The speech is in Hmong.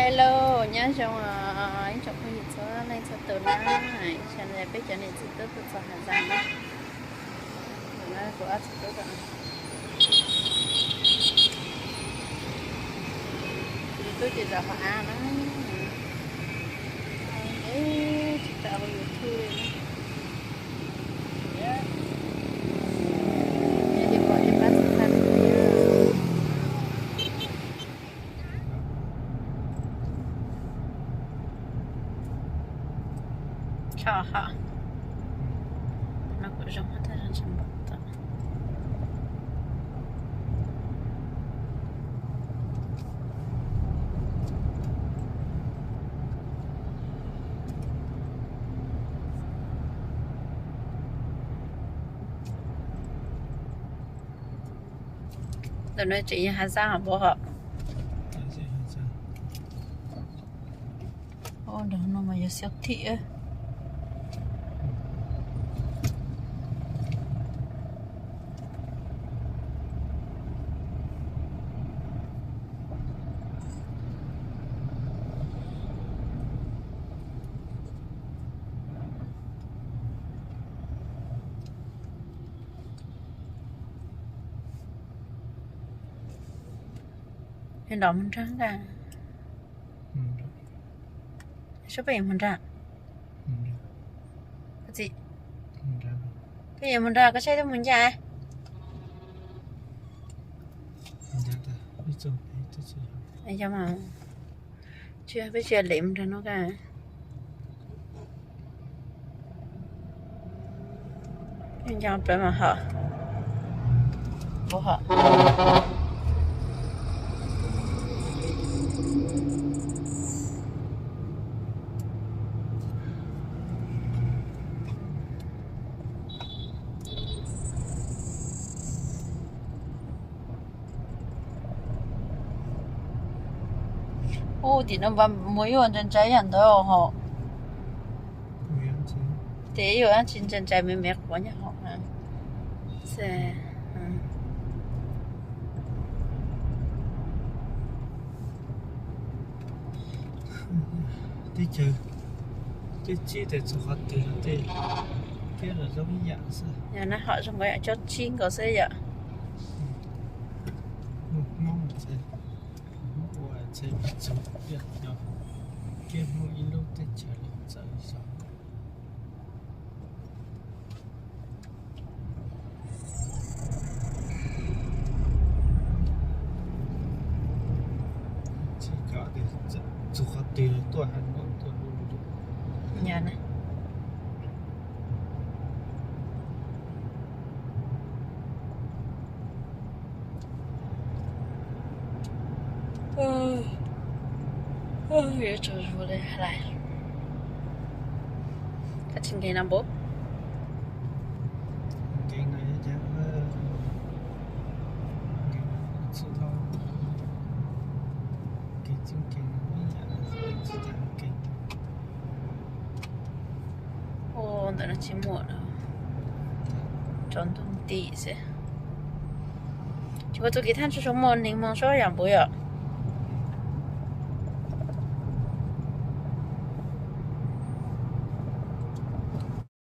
Hello, nyob zoo os ib tsoom phooj ywg txhua leej txhua tus na. Ib tsam no peb cov niam txiv tub tuaj txog Hav Zaj na. Tus no kuv ob txiv tub, tus tub ces zaum hauv av na. Tsis tau ua YouTube li na. Ces pom ces pab txhawb nqa. Tso hom no kuv zoo hab tag zog tsis npaum tom. Ntawm no tseem yog Hav Zaj hos npua hom. Nram no mas yog siab thim. Nram mus nrag nqa. Seb peb yuav mus nrag. Txiv, peb yuav mus nrag, koj saib twb mus ncaj. Yog mas, tsis peb tsis lem mus nrag no ka. Nco plaws mas hom, puas hom. Ub, tim no mas muaj ib ua ntsa ntsa yam ntawd hos. Ces ib ua dab tsi ntsa ntsa me me quav nyob hauv. Teb chaws, teb tsis tas txog qhov twg los tej thiab los zoo ib yam xwb. Yog na, hom zoo nkaus yam cob tsib nkaus xwb yom. Muaj Hmoob txawv, Hmoob ua txawv txug tiaj no, thiab Hmoob ib lub teb chaws los txawv zog. Tsis kom txug qhov twg los tuaj hais no tuaj du lug. Yog na. Yuav tsaug zog li hais. Koj tsis nkees no npua? Ua ntawm no tsis muaj, tsaus ntuj nti xwb. Ces koj txoj kev thaj tsis muaj neeg mloog seb yam npua yom.